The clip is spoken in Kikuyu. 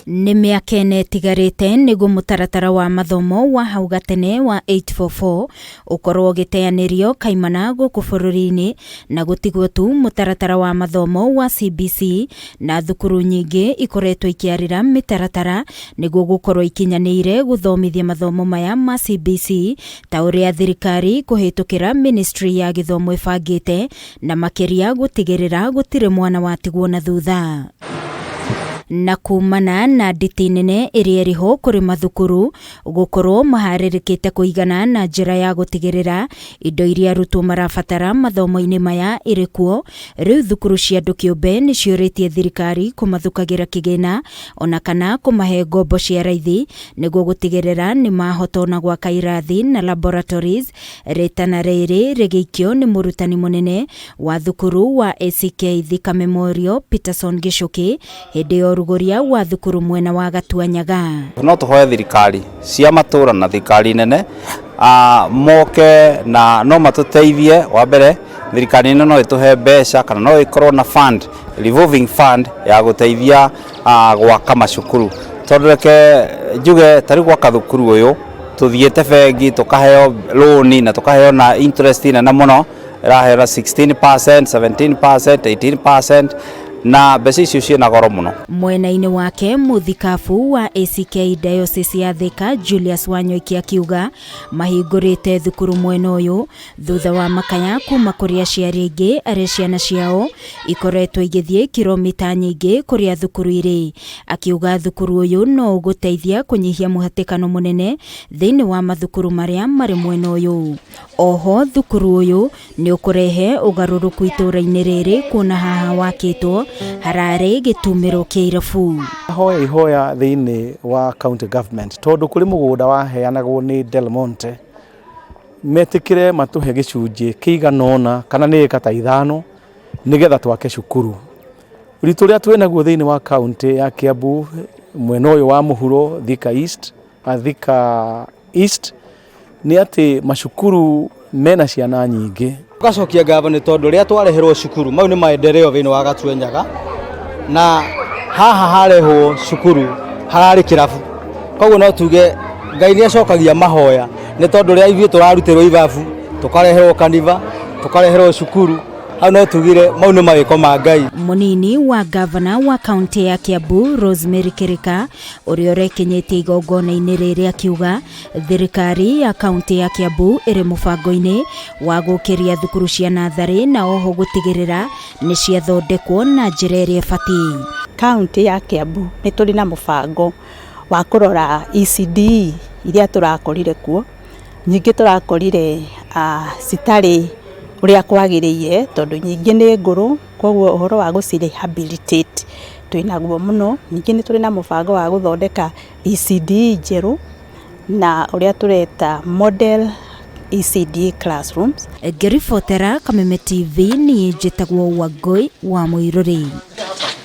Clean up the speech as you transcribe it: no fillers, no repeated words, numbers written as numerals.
Nĩ mĩaka ĩna ĩtigarĩte nĩguo mũtaratara wa mathomo wa hau gatene wa 844 ũkorwo ũgĩteanĩrio kaimana gũkũ bũrũri-inĩ na gũtigwo tu mũtaratara wa mathomo wa CBC na thukuru nyingĩ ikoretwo ikĩarĩra mĩtaratara nĩguo gũkorwo ikinyanĩire gũthomithia mathomo maya ma CBC ta ũrĩa thirikari kũhĩtũkĩra ministry ya gĩthomo ĩbangĩte na makĩria gũtigĩrĩra gũtirĩ mwana watigwo na thutha. Na kumana na nditi nene ĩrĩa ĩrĩho kũrĩ mathukuru gũkorwo maharĩrĩkĩte kũigana na njĩra ya gũtigĩrĩra indo iria arutwo marabatara mathomo-inĩ maya ĩrĩ kuo, rĩu thukuru cia andũ kĩũmbe nĩ ciũrĩtie thirikari kũmathukagĩra kĩgĩna ona kana kũmahe ngombo cia raithi nĩguo gũtigĩrĩra nĩ mahota ona gwaka irathi na laboratories. Rĩtana rĩrĩ rĩgĩikio nĩ mũrutani mũnene wa thukuru wa ACK Thika Memorial Peterson Gichuki hĩndĩ ya ũrugũria wa thukuru mwena wa Gatuanyaga. No tũhoe thirikari cia matũra na thirikari nene moke na no matũteithie. Wa mbere, thirikari nene no ĩtũhe mbeca kana no ĩkorwo na fund, revolving fund ya gũteithia gwaka macukuru, tondũ reke njuge ta rĩu gwaka thukuru ũyũ tũthiĩte bengi tũkaheo loan na tũkaheo na interest nene mũno, ĩraheo na 16%, 17%, 18%, na mbeca icio ciĩna goro mũno. Mwena-inĩ wake, mũthikabu wa ACK Diocese ya Thika Julius Wanyoike akiuga mahingũrĩte thukuru mwena ũyũ thutha wa makaya kuma kũrĩ aciari aingĩ arĩa ciana ciao ikoretwo igĩthiĩ kilomita nyingĩ kũrĩa thukuru irĩ. Akiuga thukuru ũyũ no ũgũteithia kũnyihia mũhatĩkano mũnene thĩinĩ wa mathukuru marĩa marĩ mwena ũyũ. Oho thukuru ũyũ nĩ ũkũrehe ũgarũrũku itũũra-inĩ rĩrĩ kuona haha wakĩtwo hararĩ gĩtumĩro kĩa irabu. Hoya ihoya thĩinĩ wa county government, tondũ kũrĩ mũgũnda waheanagwo nĩ Del Monte, metĩkĩre matũhe gĩcunjĩ kĩigana ũna kana nĩ ĩka ta 5 nĩgetha twake cukuru. Ũritũ ũrĩa twĩnaguo thĩinĩ wa county ya Kiambu mwena ũyũ wa mũhuro Thika East, Thika East, nĩ atĩ macukuru mena ciana nyingĩ. Tũgacokia ngatho nĩ tondũ rĩrĩa twareherwo cukuru mau nĩ maendeleo thĩinĩ wa Gatuanyaga, na haha harehwo cukuru hararĩ kĩrabu, koguo no tuge Ngai nĩ acokagia mahoya, nĩ tondũ rĩrĩa ithuĩ tũrarutĩrwo ithabu, tũkareherwo kanitha, tũkareherwo cukuru, hau no tugire mau nĩ mawĩko ma Ngai. Mũnini wa gavana wa kaunti ya Kiambu Rosemary Kirika ũrĩa ũrekinyĩtie igongona-inĩ rĩrĩ akiuga thirikari ya kaunti ya Kiambu ĩrĩ mũbango-inĩ wa gũkĩria thukuru cia natharĩ na oho gũtigĩrĩra nĩ ciathondekwo na njĩra ĩrĩa ĩbatiĩ. Kaunti ya Kiambu nĩ tũrĩ na mũbango wa kũrora ECD iria tũrakorire kuo, nyingĩ tũrakorire citarĩ ũrĩa kwagĩrĩire tondũ nyingĩ nĩ ngũrũ, koguo ũhoro wa gũci rehabilitate twĩnaguo mũno. Ningĩ nĩ tũrĩ na mũbango wa gũthondeka ECD njerũ na ũrĩa tũreta model ECD classrooms. Ngĩribotera Kameme TV, niĩ njĩtagwo Wangũi wa Mũirũrĩ.